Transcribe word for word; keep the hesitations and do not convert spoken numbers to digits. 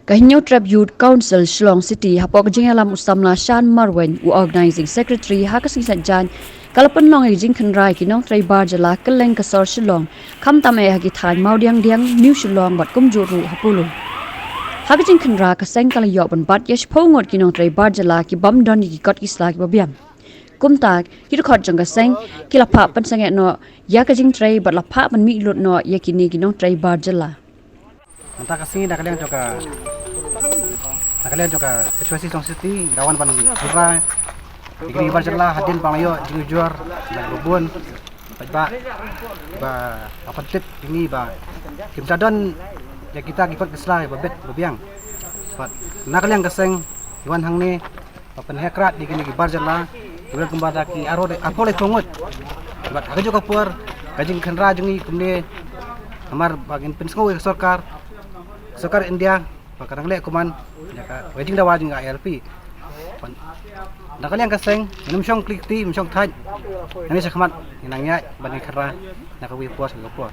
Ka Hynñiewtrep Youth Council Shillong City, hapoh ka jingïalam u samla Shan Marwein, u Organizing Secretary, ha ka sngi Saitjaiñ, ka la pynlong ïa ka jingkhynra ïa ki nongtrei bar jylla kylleng ka sor Shillong, khamtam eh ha ki thaiñ Mawdiangdiang, New Shillong bad kumjuh ruh ha Polo. Ha ka jingkhynra, ka seng ka la ïoh ban bat ïa shiphew ngut ki nongtrei bar jylla ki bym don ïa ki kot ki sla kiba biang. Kumta, ki dkhot jong ka seng ki la phah pynsangeh noh ïa ka jingtrei bad la phah pynmih lut noh ïa kine ki nongtrei bar jylla. Mynta ka sngi na ka liang jong ka, na ka liang jong ka H Y C Shillong City, da wan ban khynra ïa kine ki bar jylla hadien ba la ïoh jingujor na ka bun paidbah ba, ba pyntip ïa ngi ba kim sa don ïa kita ki kot ki sla ba bit ba biang. Bad na ka liang ka seng, ngi wan hangne ba pynheh krad ïa kine ki bar jylla kiba don kumba da ki arphew, arphew laiphew ngut. Bad ha kajuh ka por, ka jingkhynra jong ngi kumne namar ba ngin pynsngew ïa ka sorkar, sorkar India, ba ka dang leh kumne ïa ka, ka jingdawa jong ka I L P. Bad na ka liang ka seng, ngim shong kli kti, ngim shong thait. Nangne shakhmat ngin nang ïaid ban ïa khynra na kawei ka por sha kawei ka por.